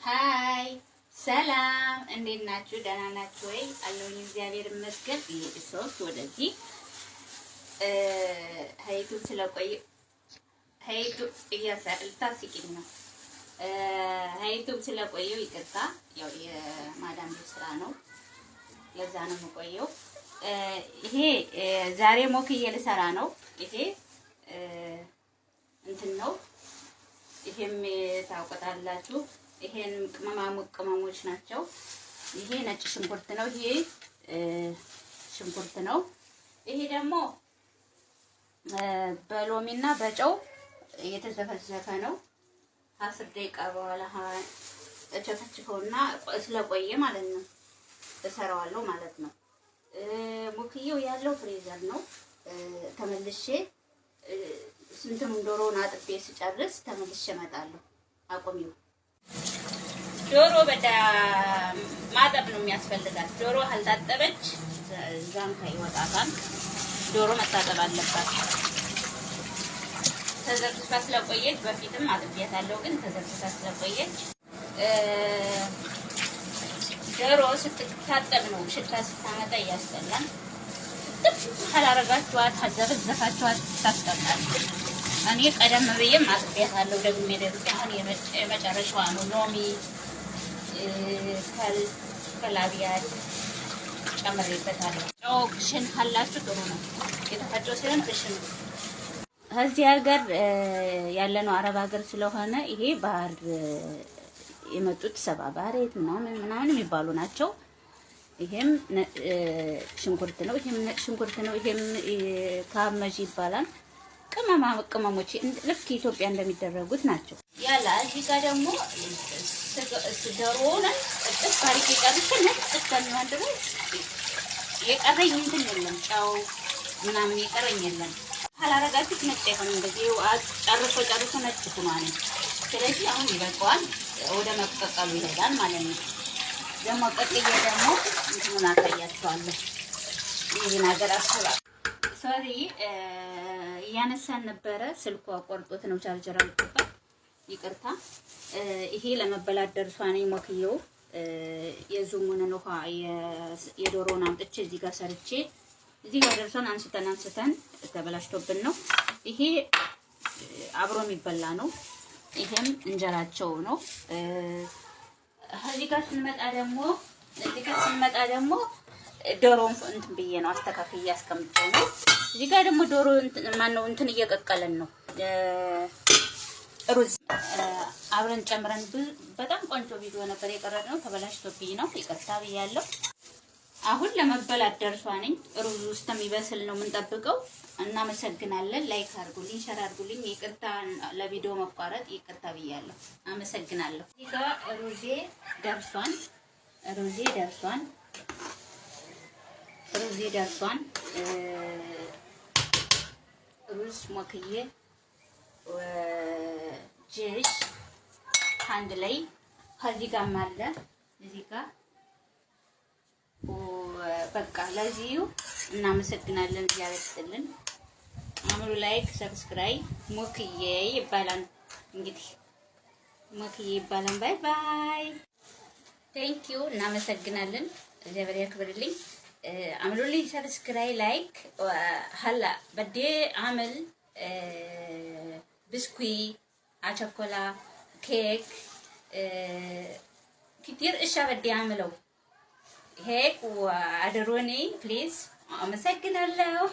Hi፣ ሰላም፣ እንዴት ናችሁ? ደህና ናችሁ ወይ? አለሁኝ፣ እግዚአብሔር ይመስገን። ይሄ ሶስት ወደዚህ ሀይቱ ስለቆየ ሀይቱ ልታስቂኝ ነው። ሀይቱ ስለቆየው ይቅርታ። ያው የማዳም ቤት ስራ ነው፣ ለዛ ነው የምቆየው። ይሄ ዛሬ ሞክዬ ልሰራ ነው። ይሄ እንትን ነው። ይሄም ታውቁታላችሁ። ይሄን ቅመማሙ ቅመሞች ናቸው። ይሄ ነጭ ሽንኩርት ነው። ይሄ ሽንኩርት ነው። ይሄ ደግሞ በሎሚና በጨው የተዘፈዘፈ ነው። 10 ደቂቃ በኋላ እቸፈችፈውና ስለቆየ ማለት ነው እሰራዋለሁ ማለት ነው። ሙክዬው ያለው freezer ነው። ተመልሼ ስንትም ዶሮውን አጥቤ ስጨርስ ተመልሼ እመጣለሁ። አቁሚው። ዶሮ በዳ ማጠብ ነው የሚያስፈልጋት። ዶሮ ካልታጠበች ዛንካ ይወጣታል። ዶሮ መታጠብ አለባት። ተዘፍዝፋ ስለቆየች በፊትም አጥቤያታለሁ፣ ግን ተዘፍዝፋ ስለቆየች ዶሮ ስትታጠብ ነው ሽታ ስታመጣ እያስጠላል። ጥፍ ካላረጋችኋት ካዘፈዘፋችኋት ታስጠላለች። እኔ ቀደም ብዬም አጥቤያታለሁ። ደግሜ ደግሜ አሁን የመጨረሻዋ ነው። ሎሚ فلفل أبيض ጨምሬበታለሁ። ጨው ክሽን ካላችሁ ጥሩ ነው። የተፈጨው ሲሆን ክሽን እዚህ ሀገር ያለነው አረብ ሀገር ስለሆነ ይሄ ባህር የመጡት ሰባ ባሬት ምናምን ምናምን የሚባሉ ናቸው። ይሄም ሽንኩርት ነው። ይሄም ነጭ ሽንኩርት ነው። ይሄም ካመጂ ይባላል። ቅመማ ቅመሞች ልክ ኢትዮጵያ እንደሚደረጉት ናቸው። ያላ እዚህ ጋር ደግሞ ዶሮውን እጥፍ አድርጌ ጨርሼ ነጭ እስከሚሆን ድረስ የቀረኝ እንትን የለም፣ ጨው ምናምን የቀረኝ የለም። ካላረጋችሁት ነጭ አይሆንም። እንደዚህ ጨርሶ ጨርሶ ነጭ ሆኗል። ስለዚህ አሁን ይበቃዋል፣ ወደ መቀቀሉ ይሄዳል ማለት ነው። ደግሞ ቀቅዬ ደግሞ እንትኑን አሳያችኋለሁ። ይህን ሀገር አሰባ sorry፣ እያነሳን ነበረ። ስልኩ አቆርጦት ነው፣ ቻርጀር አልቆበት፣ ይቅርታ። ይሄ ለመበላት ደርሷ ነኝ። ሞክየው የዙሙንን ውሃ የዶሮውን አምጥቼ እዚህ ጋር ሰርቼ እዚህ ጋር ደርሷን አንስተን አንስተን ተበላሽቶብን ነው። ይሄ አብሮ የሚበላ ነው። ይሄም እንጀራቸው ነው። እዚህ ጋር ስንመጣ ደግሞ ዶሮውን እንትን ብዬ ነው አስተካክዬ አስቀምጬው ነው። እዚህ ጋር ደግሞ ዶሮ ማነው እንትን እየቀቀለን ነው። ሩዝ አብረን ጨምረን በጣም ቆንጆ ቪዲዮ ነበር የቀረጽነው። ተበላሽቶብኝ ነው፣ ይቅርታ ብያለሁ። አሁን ለመበላት ደርሷ ነኝ። ሩዝ ውስጥ የሚበስል ነው የምንጠብቀው። እናመሰግናለን። Like አድርጉልኝ፣ share አድርጉልኝ። ይቅርታ ለቪዲዮ መቋረጥ ይቅርታ ብያለሁ። አመሰግናለሁ። እዚህ ጋር ሩዜ ደርሷን፣ ሩዜ ደርሷን፣ ሩዜ ደርሷን። ሩዝ ሞክዬ ጅሽ አንድ ላይ ከዚህ ጋርም አለ እዚህ ጋር። በቃ ለዚሁ እናመሰግናለን። እግዚአብሔር ይስጥልን። አምሉ like፣ subscribe። ሞክዬ ይባላል እንግዲህ ሞክዬ ይባላል። Bye bye። Thank you፣ እናመሰግናለን። እግዚአብሔር ያክብርልኝ። አምሉልኝ subscribe፣ like። هلا بدي اعمل بسكوي على كيك، كتير اشياء بدي اعمله هيك وعذروني please። አመሰግናለሁ።